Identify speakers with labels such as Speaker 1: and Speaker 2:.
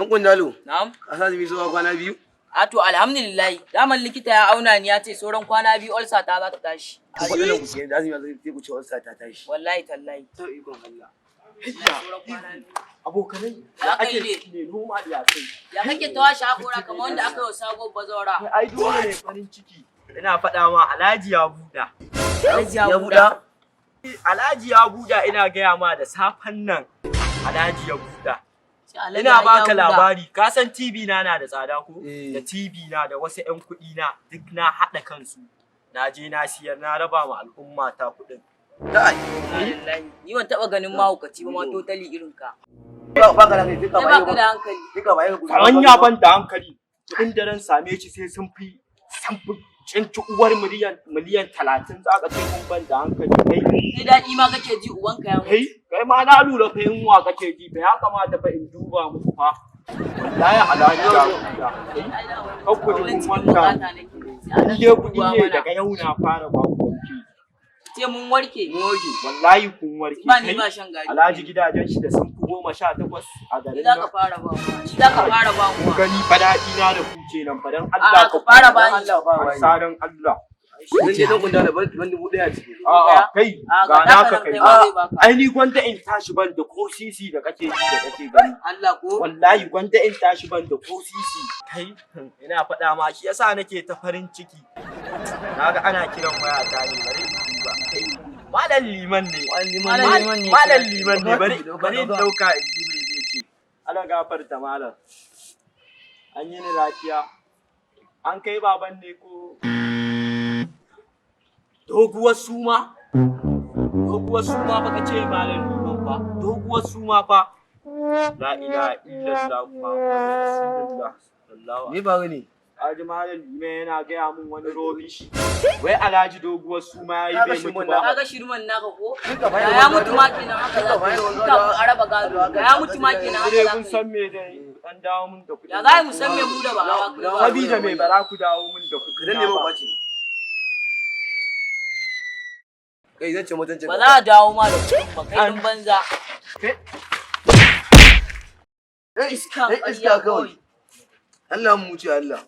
Speaker 1: Dan kundalo.
Speaker 2: Na'am.
Speaker 1: Ka sa azumi zuwa kwana 2?
Speaker 2: A to, alhamdulillah. Daman likita ya auna ni, ya ce sauran kwana 2 ulcer ta za ta tashi.
Speaker 1: Ku faɗa ku ke da azumi sai ku ce ulcer ta tashi.
Speaker 2: Wallahi tallahi.
Speaker 1: To, ikon Allah.
Speaker 2: Sauran kwana 2.
Speaker 3: Abokanai,
Speaker 2: Ya
Speaker 3: ya
Speaker 2: kai
Speaker 3: ake
Speaker 2: ne?
Speaker 3: Ne noma ya kai.
Speaker 2: Ya kake ta washe hakora kamar wanda aka yi wa sabo bazawara?
Speaker 3: Ai dole ne farin ciki. Ina faɗa ma, Alhaji ya buɗa.
Speaker 2: Alhaji
Speaker 1: Ya buɗa?
Speaker 3: Alhaji ya buɗa, ina gaya ma, da safen nan Alhaji ya buɗa.
Speaker 2: Sai Alhaji
Speaker 3: Ina
Speaker 2: ya
Speaker 3: baka
Speaker 2: buɗa.
Speaker 3: labari, ka san TV na na da tsada ko?
Speaker 1: Eh.
Speaker 3: Da TV na da wasu 'yan kuɗi na duk na haɗa kansu. Na je na siyar, na raba ma al'umma ta kuɗin.
Speaker 1: Kai.
Speaker 2: Alhamdulillah. Ni ban taɓa ganin mahaukaci ba ma totally irin ka.
Speaker 1: Ba ba ka da kai duka
Speaker 2: Kai
Speaker 1: ba
Speaker 2: ba ka da hankali.
Speaker 1: Duka ba ya.
Speaker 3: Kaman ya ban da hankali. Kuɗin da ran same shi sai sun fi cinci uwar miliyan 30, za ka ce mun ban da hankali kai.
Speaker 2: Sai daɗi ma kake ji ubanka ya mutu.
Speaker 3: Kai, kai ma na lura fa yunwa kake ji fa, ya kamata fa in duba muku fa. Wallahi Alhaji ya buɗa. Kai, kar ku ji
Speaker 2: Kullum
Speaker 3: kun
Speaker 2: cikin
Speaker 3: wanda.
Speaker 2: bukata nake. Sai
Speaker 3: In
Speaker 2: Alhaji
Speaker 3: dai kuɗi
Speaker 2: duba
Speaker 3: ne
Speaker 2: mana.
Speaker 3: daga yau na fara ba ku wanke.
Speaker 2: Ce mun warke.
Speaker 1: Mun warke.
Speaker 3: Wallahi kun warke.
Speaker 2: Ba ni
Speaker 3: Kai,
Speaker 2: ba shan gari.
Speaker 3: Alhaji gidajen shi da sun fi 18 a
Speaker 2: Ni
Speaker 3: garin
Speaker 2: za ka
Speaker 3: nan.
Speaker 2: fara ba wa. Ni za ka fara ba
Speaker 3: Ku
Speaker 2: wa.
Speaker 3: gani fa, daɗi na da ku kenan fa, dan
Speaker 2: A'a,
Speaker 3: Allah
Speaker 2: ka fara ba ni.
Speaker 1: Allah ba
Speaker 3: An
Speaker 1: wani.
Speaker 3: sa dan Allah.
Speaker 1: Dan je dan kundalo, ban 1000 ciki.
Speaker 3: A'a, kai,
Speaker 2: A
Speaker 3: ga
Speaker 2: ga
Speaker 3: naka
Speaker 2: naka nan,
Speaker 3: kai.
Speaker 2: kai ma zai baka.
Speaker 3: Ai ni gwanda in tashi ban da ko sisi da kake ji da kake gani.
Speaker 2: Allah ko?
Speaker 3: Wallahi gwanda in tashi ban da ko sisi. Kai, ina faɗa ma, shi yasa nake ta farin ciki. Naga ana kiran waya ta ne, bari in duba. Kai, Malam Liman ne.
Speaker 2: Malam Liman ne.
Speaker 3: Malam Liman ne, bari
Speaker 1: Dauka,
Speaker 3: bari in
Speaker 1: dauka.
Speaker 3: dauka in ji me zai ce. Allah gafarta malam. An yi ni lafiya. An kai baban ne ko? Doguwar suma? Doguwar suma fa kace, Malam Liman fa. Doguwar suma fa. La ilaha illallah Muhammadur Rasulullah. Sallallahu
Speaker 1: Me ba ne?
Speaker 3: Alhaji, Malam Liman yana gaya mun wani rubbish. Wai Alhaji doguwar suma yayi
Speaker 1: Kaga
Speaker 3: bai mutu
Speaker 1: shirman
Speaker 3: ba.
Speaker 2: Kaga shirman naka ko?
Speaker 1: Duka
Speaker 2: Da ya mutu ma kenan haka za ka yi. Kafin a raba gado. Da ya mutu ma kenan haka
Speaker 3: Sai
Speaker 2: za
Speaker 3: kun
Speaker 2: ka yi.
Speaker 3: san me dai an dawo mun da kuɗi.
Speaker 2: Ya za mu san me mu da ba a baka ba.
Speaker 3: Sabida me bara ku dawo mun da kuɗi?
Speaker 1: Ka danne ba kwace. Kai, zan ce mutuncin.
Speaker 2: Ba za a dawo ma da kuɗin ba, kai ɗin banza.
Speaker 1: Iska,
Speaker 2: Iska
Speaker 1: iska kawai. Allah mu ce Allah.